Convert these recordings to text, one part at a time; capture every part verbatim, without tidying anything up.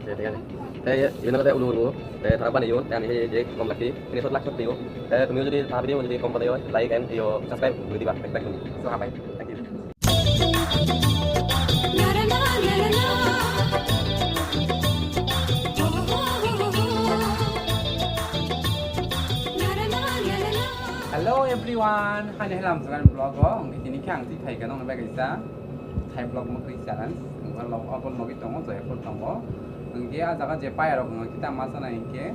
Te, te, te, yun na te ulu ulu, te, thara bani yun, te, ani, je, kom lakti, ini sot lak sot tiyo. Te, tumi jodi, thara video jodi kom pada yo, like and yo, subscribe, jodi ba, like, like, so, hapai, thank you. Hello everyone, hani helam jagan vlog o, ang tini khe ang twi thai kanong na bai kaisa. Thai vlog mo twi challenge, ang vlog o vlog no tongo, joyful tongo. Hingke a jaga je payarok hwnka khe ta ma sanai hingke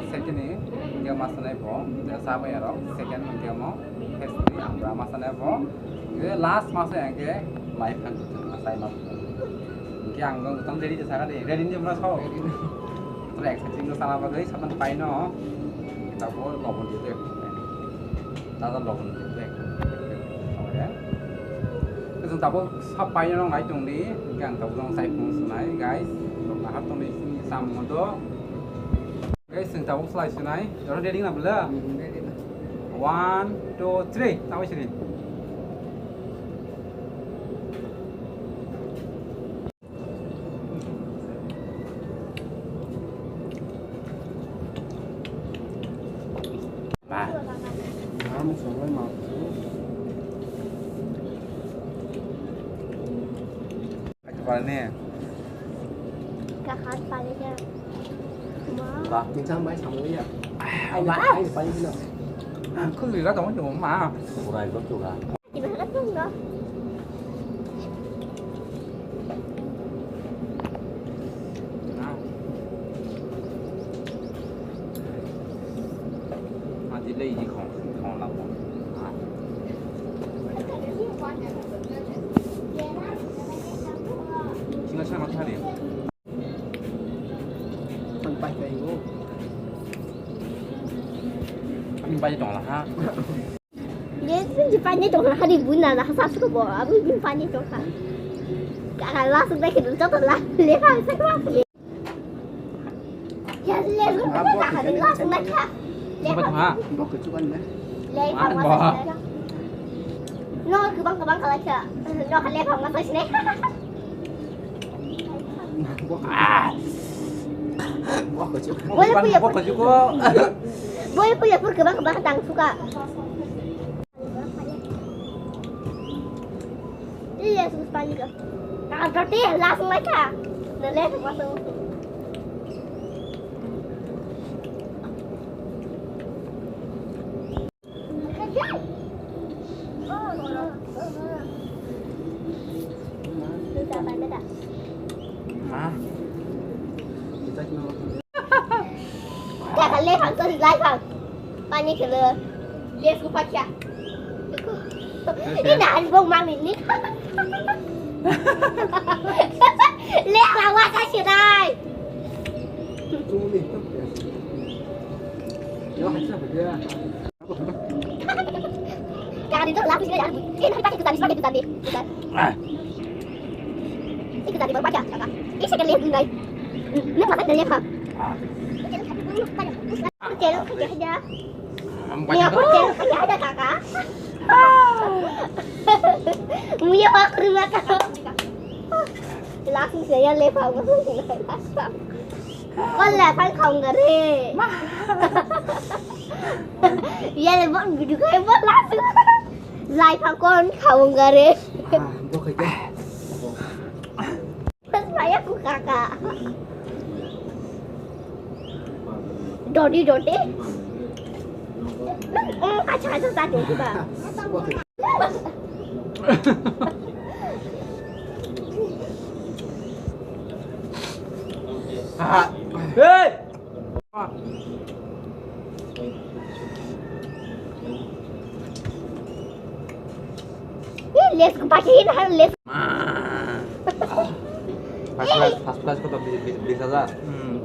second ni hingke ma sanai bo, je sa payarok second hingke mo first ni ang bra ma sanai bo. Hingke last ma sai hingke life kan tu ma sai ma. Hingke ang jong tong ready je saka de, ready ni mura sao. Tore exciting no sana bagwi saban pai no. Kita bo lobon di tu. Tata lobon di tu. Oke. Terus tabuk Sab paina rok nai tong di, hingke ang tabuk rong chai phung sunai, guys. Rok nahar tong di sini samung do. Guys, chwng tabuk slai sunai. Jora ready na bela? Hmm, ready na. One, two, three. Tawi sini. Ba. Kamu songwai ma. Kapan ni? Kapan paling ya? Ma. Ba, tinggal mai sama ya. Ai, ba. Ai, paling sini. Aku lihat kamu cuma ma. Kurang itu juga. Di mana kan tunggu? Adi lei di khong, khong lak khong. Singa sama thari. Ang pai kai go. Ang pai tong la ha. Ye, sing di pani tong hari buna na sa su bo, abu bin pani tong ha. Kaka la su bai ke dun to la, le ha sa ko. Ya, le su ko ka hari la su na ka. Le ha. Bo ke chukan na. Le ha ma sa. No, kubang kubang kala cha. No, le ha ma sa ne. Boleh punya pur. Boleh punya pur kebang kebang tang suka. Iya, sus pagi ke. Nah, berarti langsung aja. Nah, lihat langsung. Kaka lephang to lai phang. Pani khelo. Yes, ko pakya. Ini dan bong mami ni. Le rawa sa sirai. Jangan itu lah, sini jangan. Ini nanti pakai ketan, pakai ketan deh. Ketan. Ini ketan di bawah pakai apa? Ini saya lihat dulu, guys. Ini apa saya lihat, Bang? Kecil, kecil aja. Ini apa kecil, kecil aja, Kakak. Muya aku rumah kau. Langsung saya lihat, Bang. Kon laifang khaung gare. Yale bon gudu kai bon lasu. Laifang kon khaung gare. Ah, bo khai ke. Saya ku kaka. Dodi dodi. Hmm, kaca kaca tadi ba. Hey! Ih, les ko pakai ini harus les. First class, first class ko to bis hajar. Hmm.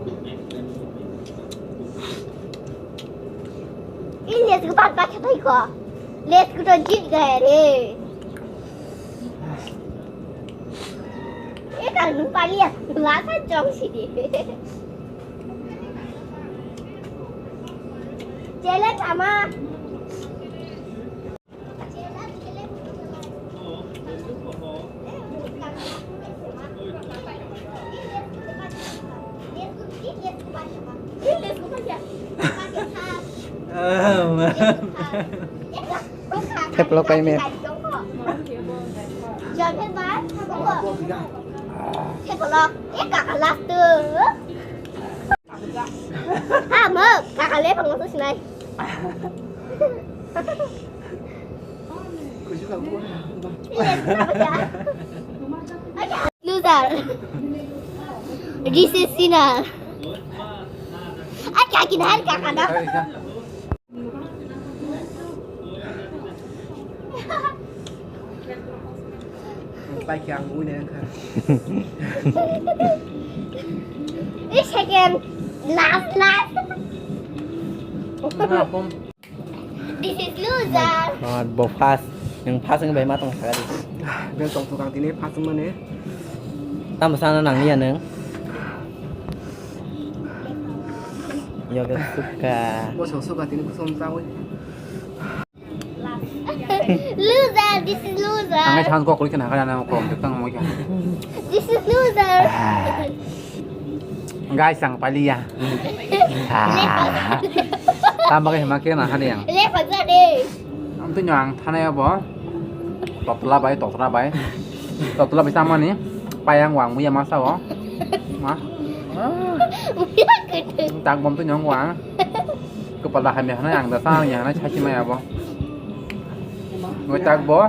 Ini les ko pakai pakai ko. Les ko to jit gaya re. Eh, kalau lupa lihat, lasa jong sini. Jalan sama. Theplok pai me. Theplok. Eh, kakak last tuh. Ah, mau. Kakak lihat pengen tuh sinai. Loser. This is Sina. Ay, kakin har kakana. Pai khe ang ui nai kha. Second, last, last. This is loser. God, bo first. Nwng first wngwi bai ma tong saka di. Bel tong thok ang tini first wngmani. Tamo sana nang ya nwng. Yoga suka. Bo sok sok tini kusom tawi. Loser, this is loser. Ang ai chan kok kuli kena kaya na kok tek tang mo kya. This is loser. Guys, ang paliya. Tamba ke hema ke na hani yang. Le pagza de. Ang tu nyang thana ya bo. Totla bai, totla bai. Totla bai samani. Payang wang muya masa o. Ma. Muya gede. Tak bom tu nyang wang. Kepala hamya hana yang da sang yang hana chachi maya bo. Ngoi tak bo.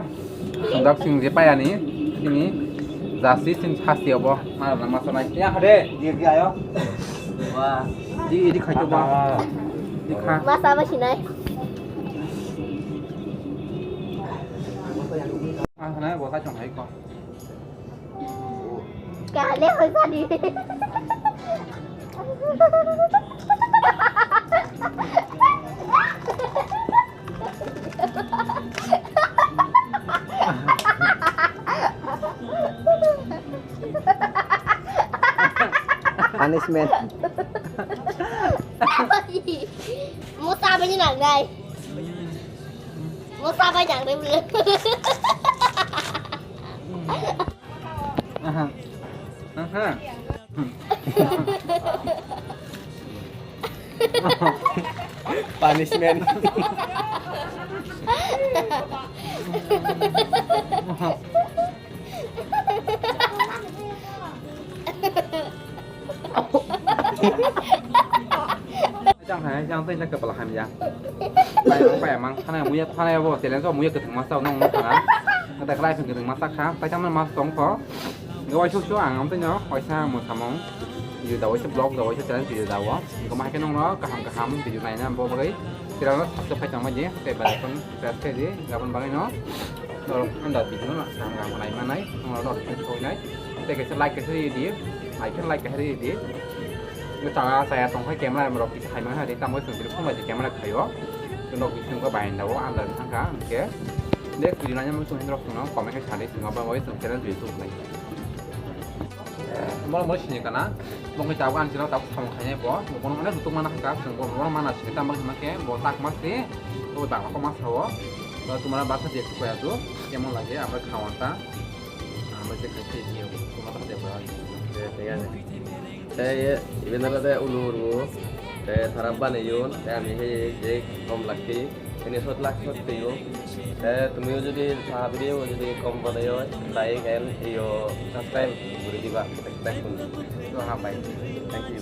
Sundak sing je payani. Sini. Jasi sing hasti obo. Mana nama sanai. Ya hade. Dia dia ayo. Wah. Di di khai to ba. Di kha. Masa ba sinai. Ah, hana bo sa chong hai ko. Kale hoy sadi. Punishment. Mo sa ba ni nang dai. Mo sa ba nang dai. Aha. Aha. Punishment. Jang hai, jang tei jang kepala hamya. Pai mang, pai mang, thana muya, thana bo, challenge o muya kethang masa nong nong thana. Ngata khlai phang kethang masa kha, pai tamo mas tong kho. Gawai suk suk ang amtwi no, waisa ang mwsamung. Video da waisa vlog, da waisa challenge video da o. Gama hai khe nong no kaham kaham video naina bo bagwi. Channel no subscribe khai tongma di, tei bell icon press khai di, gabon bagwi no. Norok anda video no kaham kaham nai manai, norok notification soinai. Tei kaisa like kaisa ri di, like kaisa like kaisa ri di. Chaya chaya tongkhai camera rok kisa hai mangha di, tamo chwng video phone bai di camera khaio. Chwng rok bising khe bai da o andar thangkha hwnkhe. Next video nanya mung chwng rok chwng no comment khai sadi chwng abo bai chwng challenge video tubulai. Bono mo sini kana, bo khe tabuk ani chwla tabuk samung khainai bo, bono mane rutuk mana kha, chwng bo bono mana sini tamo hwnma khe bo tak ma se, bo bangma kok ma sao. Bo tumara basa je khuya tu, kemon lage, amra khawan ta. Amra je khai se, kemon ta de ba. Tei iben olode ulu ulu, tei tara baneyon, tei ami hei je kom lakti, ini sot lak sot peyo. Tei tumiyo jodi sa video jodi kom banayo, like and iyo subscribe guri diba, subscribe guri. To hambai. Thank you.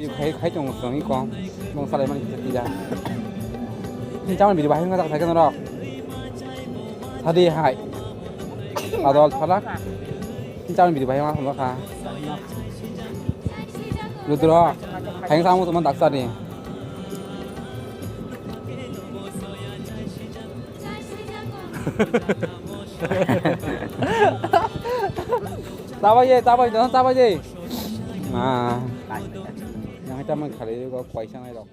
Iyo khai khai tong song i kom, mong salai mani kisa tida. Ni chamani video bahai ngajak thai khe norok. Sadi hai. Adol thalak. Ni chamani video bahai ma thangkha. Rudra, hai samo tongma daksa ni. Tabai ye, tabai, tabai ye. Ah. Yang kita mengkali kok kuaisa nai rok.